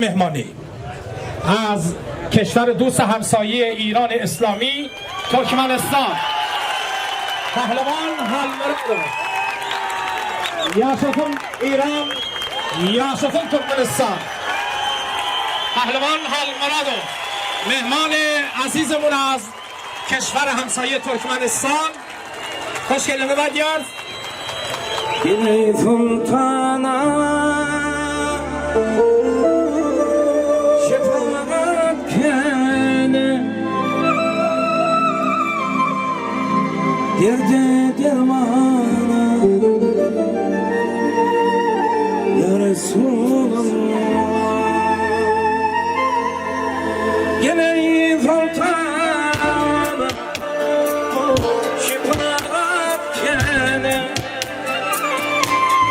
مهمانی از کشور دوست همسایه ایران اسلامی ترکمنستان پهلوان Halmyradow. Ýaşasyn Eýran, ýaşasyn Türkmenistan. پهلوان Halmyradow مهمان عزیزمون از کشور همسایه ترکمنستان Hoş geldin Badiyar. Geleý soltana şefagat kene Derde dermana Ya Resulallah Geleý soltana şefagat kene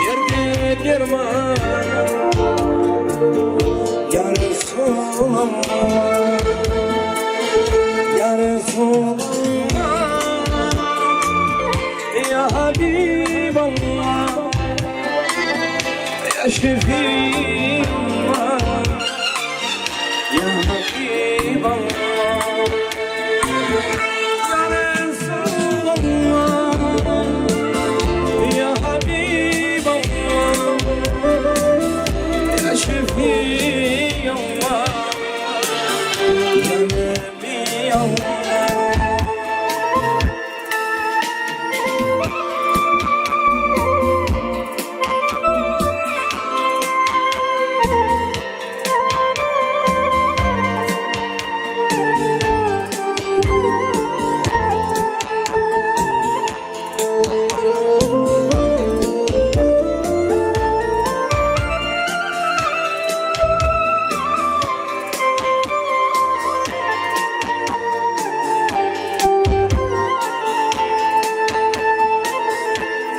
Derde derman Ya Resulallah Ya Resulallah Ya Habiballah Ya Şefiallah Ya Habiballah Ya Resulallah Ya Habiballah Ya Şefiallah Ya Nebiyallah.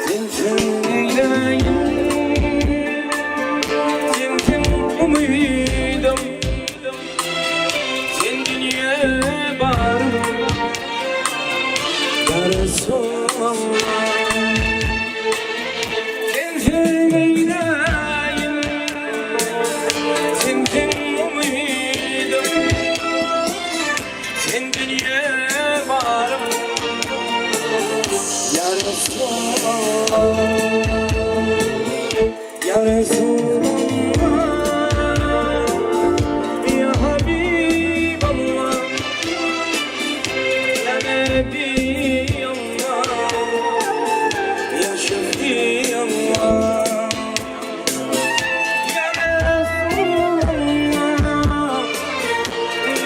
Sensiň eýläýin, Sensiň umydym, Sen dünýe barym Ya Resulallah. Sensiň eýläýin, Sensiň umydym, Sen dünýe barym Ya Resulallah Ya Resulallah Ya Habiballah Ya Nebiyallah Ya Şefiyallah Ya Resulallah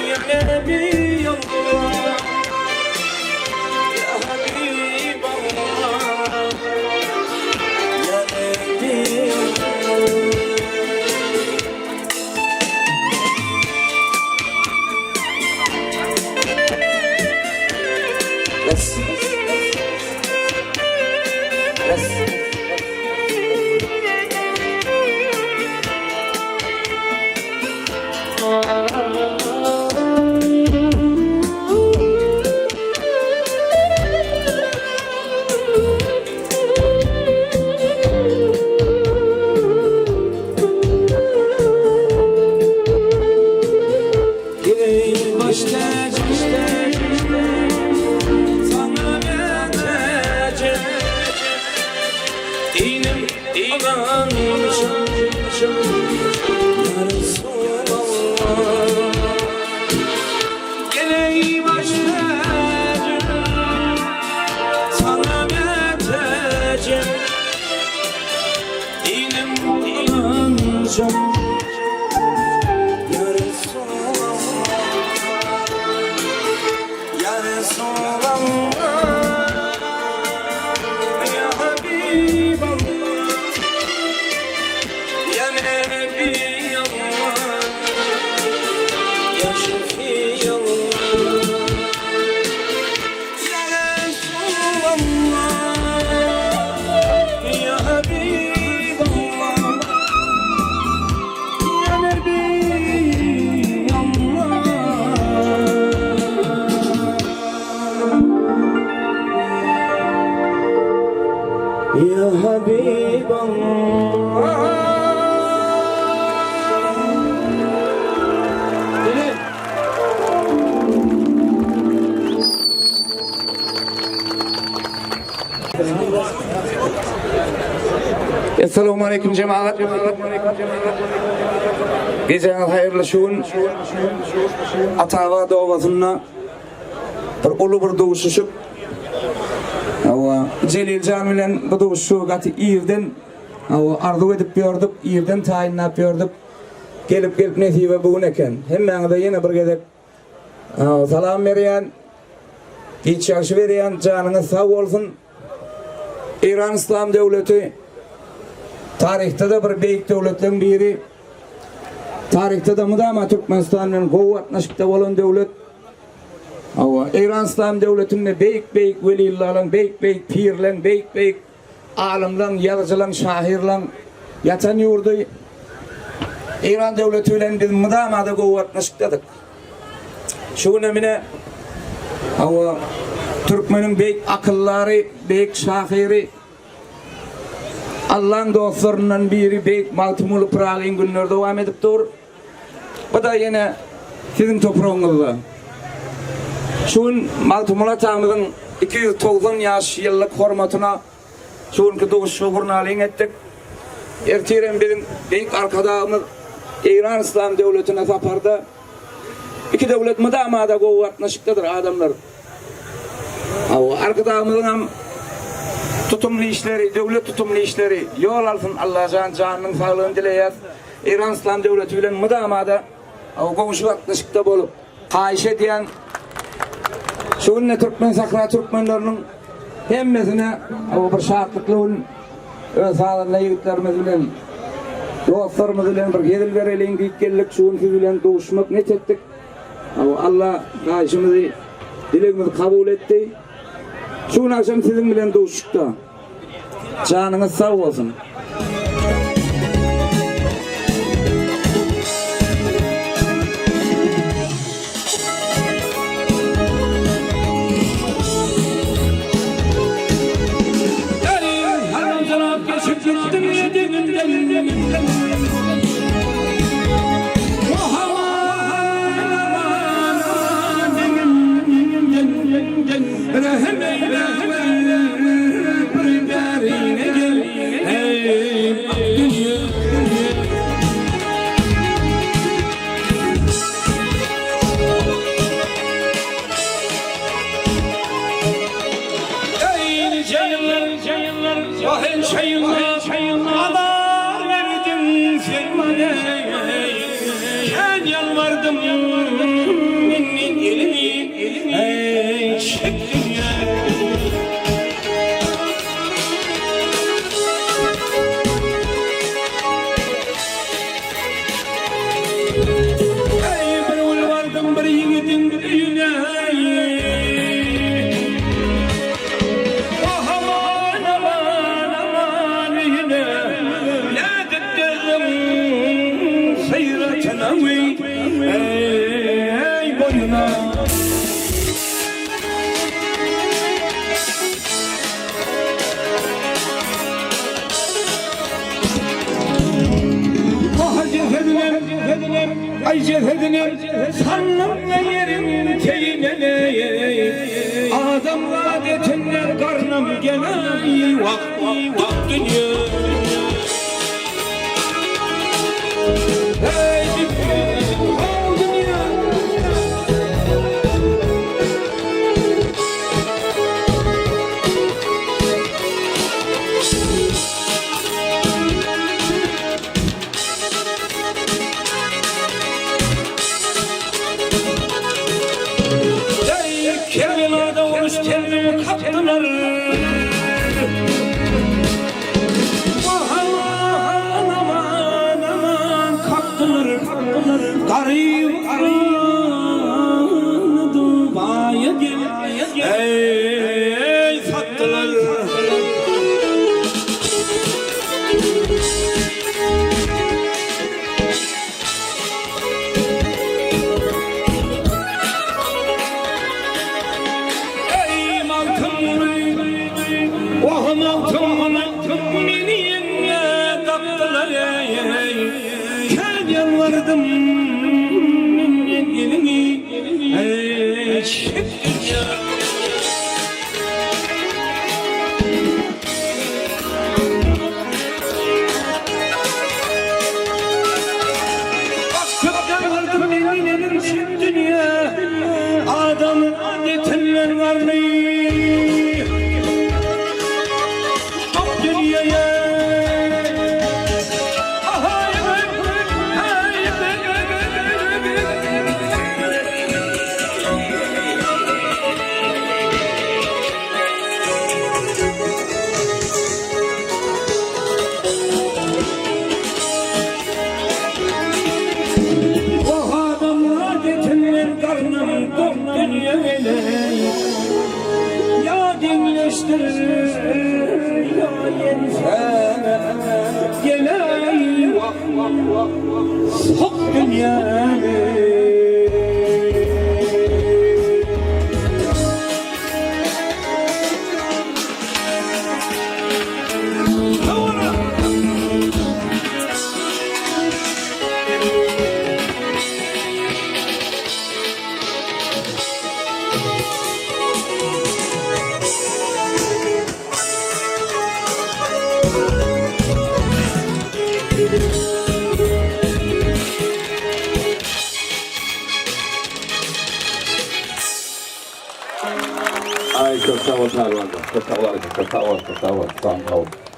Ya Nebiyallah Ya Habiballah Ya Nebiyallah. Bes. Bes. Geleý baş täjim, Saňa men Dinim ynanjym Ya Resulallah. Geleý baş täjim Saňa men Dinim ynanjym Ya Resulallah Ya Resulallah Ya Habiballah Ya Nebiyallah Ya Şefiyallah Ya Resulallah Ya Habiballah Ya Nebiyallah. Ya Habiballah. Essalamu aleýkum jemagat. Gijäňiz haýyrly şu gün Atabat obasynda bir uly bir duşuşyk. Hawa, Jeliljan bilen bu duşuşygy gaty irden hawa arzuw edip ýördük, irden taýynlap ýördük. Gelip gelip nesibe bu gün eken. Hemmäňize ýene bir gezek Salam berýän. Giç ýagşy berýän. Janyňyz sag bolsun. Eýran Yslam döwleti taryhda-da bir beýik döwletleriň biri. Taryhda-da mydama Türkmenistan bilen gowy gatnaşykda bolan döwlet. Hawa, Eýran Yslam döwletinde beýik-beýik welillalaň, beýik-beýik pirleň, beýik-beýik alymlaň, ýazyjylaň, şahyrlaň ýatan ýurdy. Eýran döwleti bilen biz mydama-da gowy gatnaşykdadyk. Şu güne mine hawa türkmeniň beýik akyldary, beýik şahyry, Allaň dostlaryndan biri beýik Magtymguly Pyragyň günleri dowam edip dur. Bu-da ýene siziň topragyňyzda. Şu gün Magtymguly atamyzyň 290 ýaş ýyllyk hormatyna şu günki duşuşygy gurnalyň etdik. Ertir hem biziň Beýik Arkadagymyz Eýran Yslam döwletine saparda. Iki döwlet mydama-da gowy gatnaşykdadyr adamlar. Hawa, Arkadagymyzyň hem tutumly işleri, döwlet tutumly işleri ýol alsyn Allajan janynyň saglygyny dileýäs. Eýran Yslam döwleti bilen mydama-da goňşy gatnaşykda bolup, haýyş edýän. Şu günde Türkmen sahra türkmenleriniň hemmesine bir şatlykly gün öz sazanda ýigitlerimiz bilen, dostlarymyz bilen bir hezil bereliň diýip geldik. Şu gün siz bilen duşmak net etdik. Allah haýyşymyzy, dilegimizi kabul etdi. Şu gün agşam siziň bilen duşuşykda. Janyňyz sag bolsun. Rehim eýle bir bärine gel eý dünýe. Eý nice ýyllar, wah ençe ýyllar azar berdiň sen maňa Kän ýalbardym menden elini eý çek dünýe. Eý bir gün bardym bir ýigidiň öýüne Oh aman aman aman öýüne Nädip dözdüň syratyna Eý boýuna. Ah jesedinem, aý jesedinem, Saldyň ýeriň teýine Adamzat etinden garnym geleý, Wah, wah dünýe. Eý dünýe, how dünýe. Eý, Kerbelada uruş kendimi kakdylar. Aman, aman, aman kakdylar. Garyp Dubaýa gel, eý, satdylar. Eý, Magtymguly, oh, Magtymguly, meni ýeňňe dakdylar, eý, kän ýalbardym menden eliňi, eý, çek dünýä. Geleý wah wah wah hak dünýäni. Aý köp sag bol Pälwanjan. Köp sag bol, köp sag bol, köp sag bol. Sag bol.